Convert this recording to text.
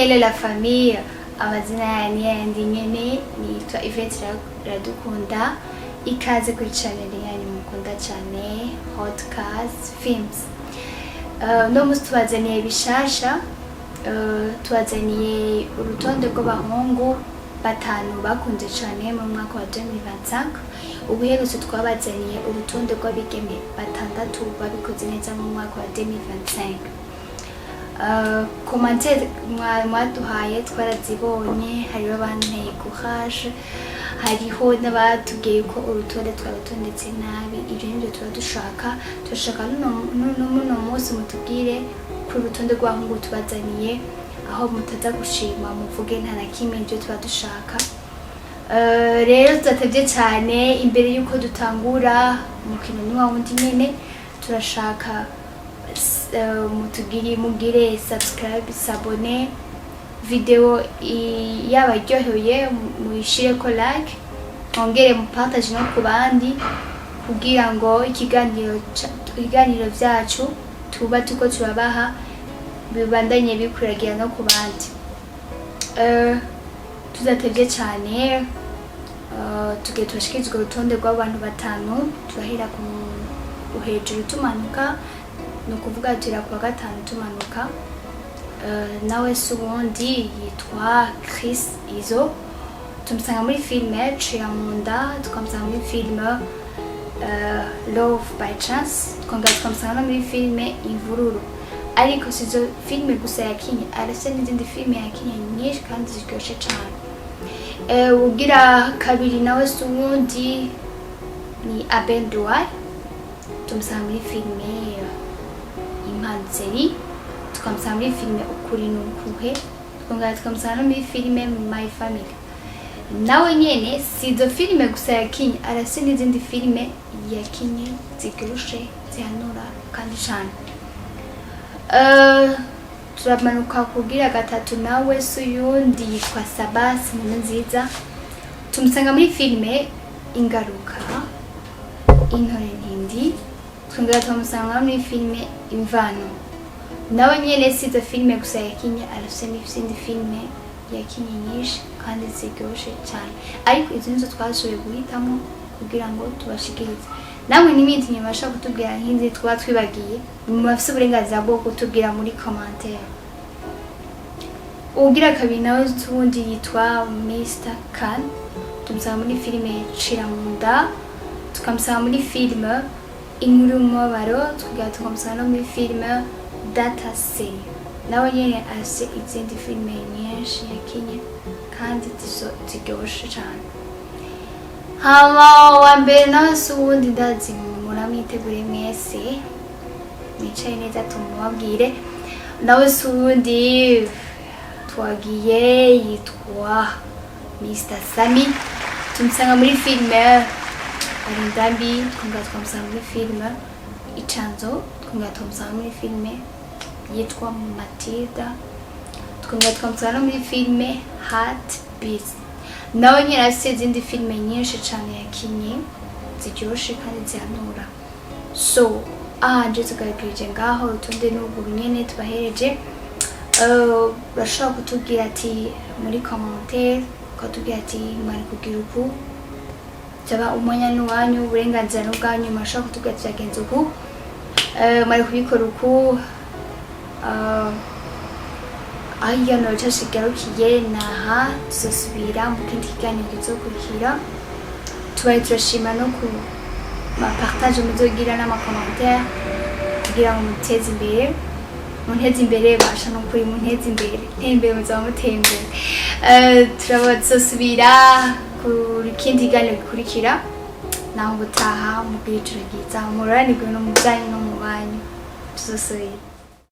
Hello la famille, amazina yanyu yandi nyene nitwa Yvette Iradukunda. Ikaze kuri channel yanyu mukunda cyane, Hotcast Films. No musi tubazaniye bishasha, tubazaniye urutonde rw'abahungu batanu bakunze cyane mu mwaka wa 2025. Ubuherutse twabazaniye urutonde rw'abigeme batandatu babikoze neza mu mwaka wa 2025. Commentaire mwaduhaye twarazibonye, hariho abanteye courage, hariho n'abatubwiye ko urutonde twarutondetse nabi. Ibyo nibyo tuba dushaka. Turashaka n'uno munsi mutubwire ku rutonde rw'abahungu tubazaniye, aho mutaza gushima muvuge nta na kimwe. Ibyo tuba dushaka. Rero tudatevye cyane, imbere y'uko dutangura umukino ni wa wundi nyene, turashaka mutugire, mugire subscribe, s'abonner. Video yabaryoheye muyishireko like, mwongere mupartage no ku bandi kugira ngo ibiganiro vyacu tuba tuko turabaha bibandanye bikwiragira no ku bandi. Tudatevye cyane, tugiye tubashikirizwa urutonde rw'abantu batanu. Turahera ku hejuru tumanuka, ni ukuvuga tuhera kuwa gatanu tumanuka. Nawe si uwundi, yitwa Chris Izo. Tumusanga muri filime Ciramunda, tukamusanga muri filime Love by Chance, twongera tukamusanga no muri filime Imvururu. Ariko si izo filime gusa yakinye, arafise n'izindi filime yakinye nyinshi kandi ziryoshe cane. Ugira kabiri nawe si uwundi, ni Abel Duai. Tumusanga muri filime Impanzeri, tukamusanga muri filime Ukuri Nukuhe, tukongera tukamusanga no muri filime My Family. Nawe nyene si izo filime gusa yakinye, arafise n'izindi filime yakinye ziryoshe, zihanura kandi cane. Turamanuka kugira gatatu, nawe si uyundi, yitwa Sabas Nziza. Tumusanga muri filime Ingaruka, Intore Ntindi, twongera tukamusanga muri filime Imvano. Nawe nyene si izo filime gusa yakinye, arafise n'izindi filime yakinye nyinshi kandi ziryoshe cyane, ariko izi nizo twashoboye guhitamo kugira ngo tubashikirize. Namwe n'ibindi ntibasha kutubwira nk'izi twaba twibagiye, mubafise uburenganzira bwo kutubwira muri commentaire. Ugira kabiri nawe tuwundi yitwa Mr Khan. Tumusanga muri filime Ciramunda, tukamusanga muri filime Inkuru y'Umubabaro, tukongera tukamusanga no muri filime Data Se. Nawe nyene afise izindi filime nyinshi yakinye kandi ziryoshe cane. Hama wa mbere nawe si uwundi, ndazi muramwitegure mwese, mwicaye neza tumubabwire. Nawe si uwundi, twagiye, yitwa Mr Sami. Tumusanga muri filime Arindambi, twongera tukamusanga muri filime Icanzo, twongera tukamusanga muri filime yitwa Matilda, twongera tukamusanga no muri filime Heart Beat. Nawe nyine afise izindi filime nyinshi cane yakinye ziryoshe kandi zihanura. So ahanje tugarukirije ngaho, urutonde n'ubwo nyene tubahereje. Urashobora kutubwira ati muri commentaire, ukatubwira ati mwari kugira uku, byaba umwanya n'uwanyu, uburenganzira n'ubwanyu. Murashobora kutubwira ati byagenze uku, mwari kubikora uku. Aho ikiganiro cyacu kigarukiye naha, tuzosubira mu kindi kiganiro kizokurikira. Tubaye turashima no ku mapartage muzogira n'amacommentaire kugira ngo muteze imbere, munteze imbere basha no kuri munteze imbere, nteye imbere muzaba muteye imbere. Turaba tuzosubira ku kindi kiganiro gikurikira. Naho ubutaha, mugire ijoro ryiza, muroranirwe no mu byanyu no mu banyu. Tuzosubira.